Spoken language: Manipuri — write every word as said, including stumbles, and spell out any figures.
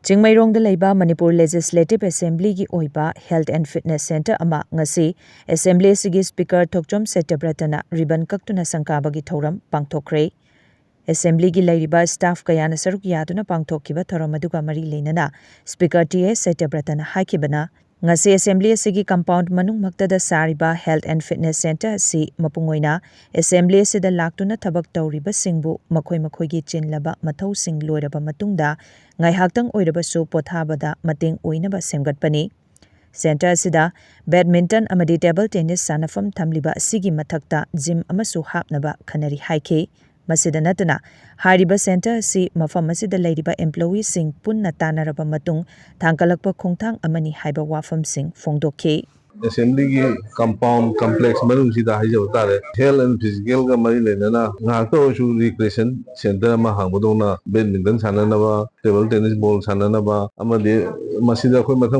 ꯆꯤꯡꯃꯩꯔꯣꯡꯗ ꯂꯩꯕ ꯃꯅꯤꯄꯨꯔ ꯂꯦꯖꯤꯁꯂꯦꯇꯤꯚ ꯑꯦꯁꯦꯝꯕ꯭ꯂꯤꯒꯤ ꯑꯣꯏꯕ ꯍꯦꯜꯊ ꯑꯦꯟ ꯐꯤꯠꯅꯦꯁ ꯁꯦꯟꯇꯔ ꯑꯃ ꯉꯁꯤ ꯑꯦꯁꯦꯝꯕ꯭ꯂꯤ ꯑꯁꯤꯒꯤ ꯁ꯭ꯄꯤꯀꯔ ꯊꯣꯛꯆꯣꯝ ꯁꯇ꯭ꯌꯕ꯭ꯔꯇꯅ ꯔꯤꯕꯟ ꯀꯛꯇꯨꯅ ꯁꯪꯒꯥꯕꯒꯤ ꯊꯧꯔꯝ ꯄꯥꯡꯊꯣꯛꯈ꯭ꯔꯦ꯫ ꯑꯦꯁꯦꯝꯕ꯭ꯂꯤꯒꯤ ꯂꯩꯔꯤꯕ ꯁ꯭ꯇꯥꯐ ꯀꯌꯥꯅ ꯁꯔꯨꯛ ꯌꯥꯗꯨꯅ ꯄꯥꯡꯊꯣꯛꯈꯤꯕ ꯊꯧꯔꯝ ꯑꯗꯨꯒ ꯃꯔꯤ ꯂꯩꯅꯅ ꯁ꯭ꯄꯤꯀꯔ ꯇꯤ ꯑꯦꯁ ꯁꯇ꯭ꯌꯕ꯭ꯔꯇꯅ ꯍꯥꯏꯈꯤꯕꯅ, ꯉꯁꯤ ꯑꯦꯁꯦꯝꯕ꯭ꯂꯤ ꯑꯁꯤꯒꯤ ꯀꯝꯄꯥꯎꯟꯗ ꯃꯅꯨꯡꯃꯛꯇꯗ ꯁꯥꯔꯤꯕ ꯍꯦꯜꯊ ꯑꯦꯟ ꯐꯤꯠꯅꯦꯁ ꯁꯦꯟꯇꯔ ꯑꯁꯤ ꯃꯄꯨꯡ ꯑꯣꯏꯅ ꯑꯦꯁꯦꯝꯕ꯭ꯂꯤ ꯑꯁꯤꯗ ꯂꯥꯛꯇꯨꯅ ꯊꯕꯛ ꯇꯧꯔꯤꯕꯁꯤꯡꯕꯨ ꯃꯈꯣꯏ ꯃꯈꯣꯏꯒꯤ ꯆꯤꯜꯂꯕ ꯃꯊꯧꯁꯤꯡ ꯂꯣꯏꯔꯕ ꯃꯇꯨꯡꯗ ꯉꯥꯏꯍꯥꯛꯇꯪ ꯑꯣꯏꯔꯕꯁꯨ ꯄꯣꯊꯥꯕꯗ ꯃꯇꯦꯡ ꯑꯣꯏꯅꯕ ꯁꯦꯝꯒꯠꯄꯅꯤ꯫ ꯁꯦꯟꯇꯔ ꯑꯁꯤꯗ ꯕꯦꯗꯃꯤꯟꯇꯟ ꯑꯃꯗꯤ ꯇꯦꯕꯜ ꯇꯦꯅꯤꯁ ꯁꯥꯟꯅꯐꯝ ꯊꯝꯂꯤꯕ ꯑꯁꯤꯒꯤ ꯃꯊꯛꯇ ꯖꯤꯝ ꯑꯃꯁꯨ ꯍꯥꯞꯅꯕ ꯈꯟꯅꯔꯤ ꯍꯥꯏꯈꯤ꯫ ꯃꯁꯤꯗ ꯅꯠꯇꯅ, ꯍꯥꯏꯔꯤꯕ ꯁꯦꯟꯇꯔ ꯑꯁꯤ ꯃꯐꯝ ꯑꯁꯤꯗ ꯂꯩꯔꯤꯕ ꯑꯦꯝꯄ꯭ꯂꯣꯌꯤꯁꯤꯡ ꯄꯨꯟꯅ ꯇꯥꯟꯅꯔꯕ ꯃꯇꯨꯡ ꯊꯥꯡꯒꯠꯂꯛꯄ ꯈꯣꯡꯊꯥꯡ ꯑꯃꯅꯤ ꯍꯥꯏꯕ ꯋꯥꯐꯝꯁꯤꯡ ꯐꯣꯡꯗꯣꯛꯈꯤ꯫ ꯑꯦꯁꯦꯝꯕ꯭ꯂꯤꯒꯤ ꯀꯝꯄꯥꯎꯟ ꯀꯝꯄ꯭ꯂꯦꯛꯁ ꯃꯅꯨꯡꯁꯤꯗ ꯍꯥꯏꯖꯕ ꯇꯥꯔꯦ, ꯍꯦꯜꯊ ꯑꯦꯟ ꯐꯤꯖꯤꯀꯦꯜꯒ ꯃꯔꯤ ꯂꯩꯅꯅ ꯉꯥꯏꯍꯥꯛꯇ ꯑꯣꯏꯔꯁꯨ ꯔꯤꯀ꯭ꯔꯤꯌꯦꯁꯟ ꯁꯦꯟꯇꯔ ꯑꯃ ꯍꯥꯡꯕꯗꯧꯅ ꯕꯦꯗꯃꯤꯟꯇꯟ ꯁꯥꯟꯅꯅꯕ, ꯇꯦꯕꯜ ꯇꯦꯅꯤꯁ ꯕꯣꯜ ꯁꯥꯟꯅꯅꯕ ꯑꯃꯗꯤ ꯃꯁꯤꯗ ꯑꯩꯈꯣꯏ ꯃꯊꯪ